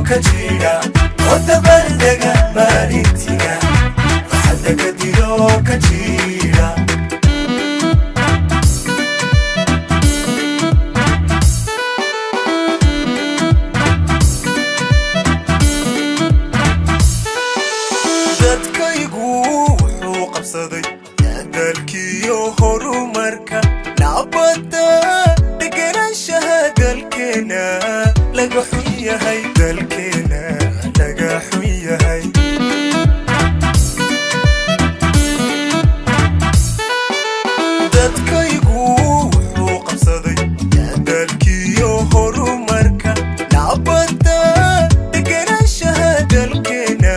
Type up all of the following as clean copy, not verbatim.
ka jira, oo dabaaldega maalintina, farxadda ka dilo ka jira. Dadkaygu wuxuu qabsaday dalkiyo horumarka, nabadda deganaanshaha dalkeena laga xun yahay, dalkeena laga xun yahay. Dadkaygu wuxuu qabsaday dalkiyo horumarka, nabadda deganaanshaha dalkeena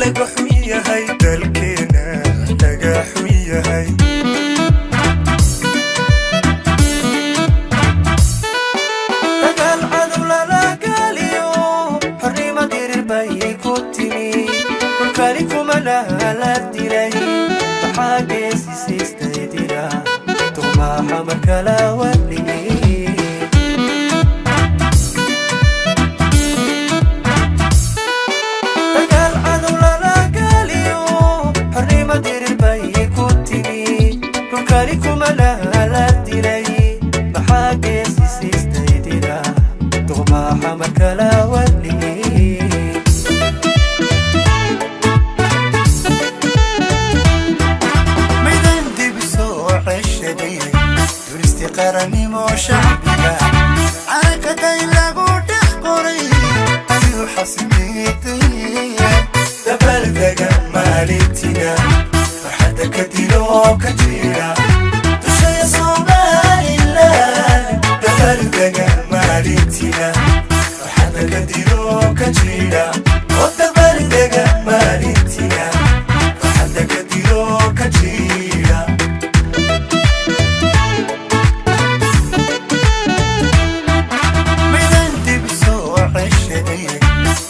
laga xun yahay, dalkeena laga xun yahay. Dagaal cadow lala galiyo, xornimo dirir bay ku timi, dhulkani kumana la dilay, maxaa geesisiistay dila duqmaaxa markala wadhimi. Dagaal cadow lala galiyo, xornimo dirir bay ku timi, dhulkani kumana la dilay, maxaa geesisiistay dila duqmaaxa markala wadhimi. Midan dib soo ceshaday duristi qarannimo shacbiga, calankaday lagu dhex qoray ayuu xasmiitay. Dabaaldega maalintina, farxadda ka dilo ka jira dushaya Somalilan. Dabaaldega maalintina, farxadda ka dilo ka jira, oo dabaaldega maalintina, farxadda ka dilo ka jira. Midan dib soo ceshaday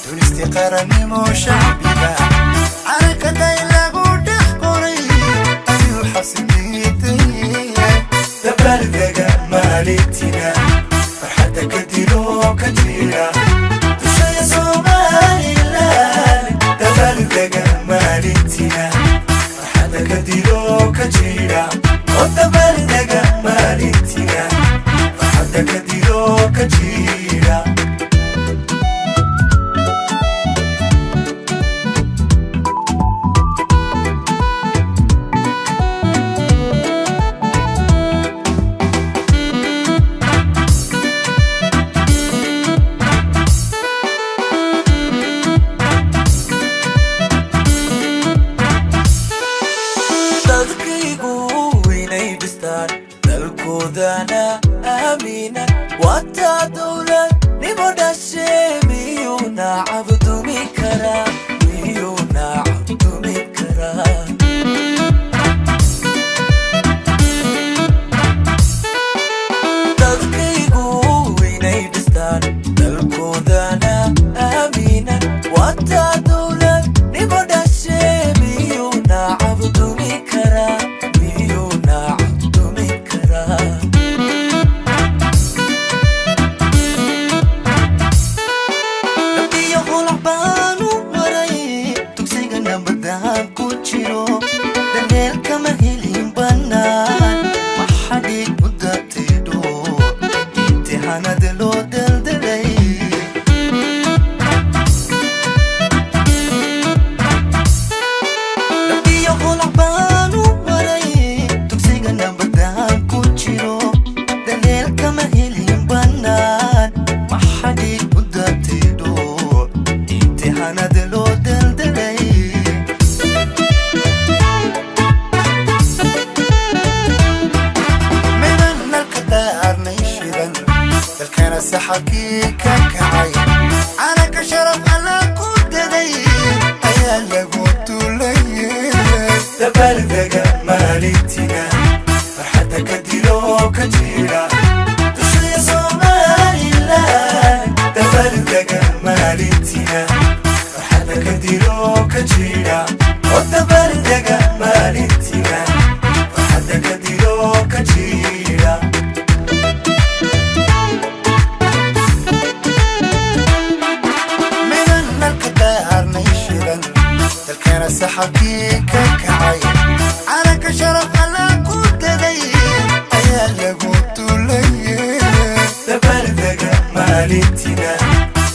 dunisti qarannimo shacbiga, calankaday lagu dhex qoray ayuu xasmiitay. Dabaaldega maalintina, farxadda ka dilo ka jira dushaya Somalilan. Dabaaldega maalintina, farxadda ka dilo ka jira, oo dabaaldega maalintina, farxadda ka dilo ka jira. Dadkaygu inay dhistaan dalkoodana aamina, wataa dowladnimo dhashe, miyuuna cabdumi karaa? Miyuuna cabdumi karaa? Dadkaygu inay dhistaan dalkoodana aamina, wataa dowladnimo dhashe, miyuuna cabdumi karaa? Miyuuna cabdumi karaa? Dabbiyo holac baanu maray, dugsiga nabadaan ku jiro, daryeel kama helin bannaan, waxa dhiig u datidho imtixaanada loo daldalay. Dabbiyo holac baanu maray, dugsiga nabadaan ku jiro, daryeel kama helin bannaan, waxa dhiig u datidho imtixaanada loo daldalay. Midan nalka daarnay shidan, dalkana saxalkii ka kacay, calanka sharaf alla ku daday ayaa lagu tulayay. Dabaaldega maalintina, farxadda ka dilo ka jira dushaya Somalilan. Dabaaldega maalintina, farxadda ka dilo ka jira, oo dabaaldega maalintina, farxadda ka dilo ka jira. Saxalkii ka kacay, calanka sharaf alla ku daday ayaa lagu duulaye. Dabaaldega maalintina,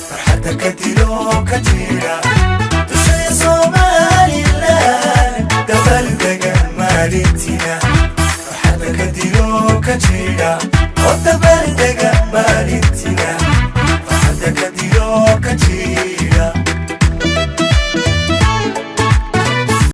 farxadda ka dilo ka jira dushaya Somalilan. Dabaaldega maalintina, farxadda ka dilo ka jira oo dabaaldega.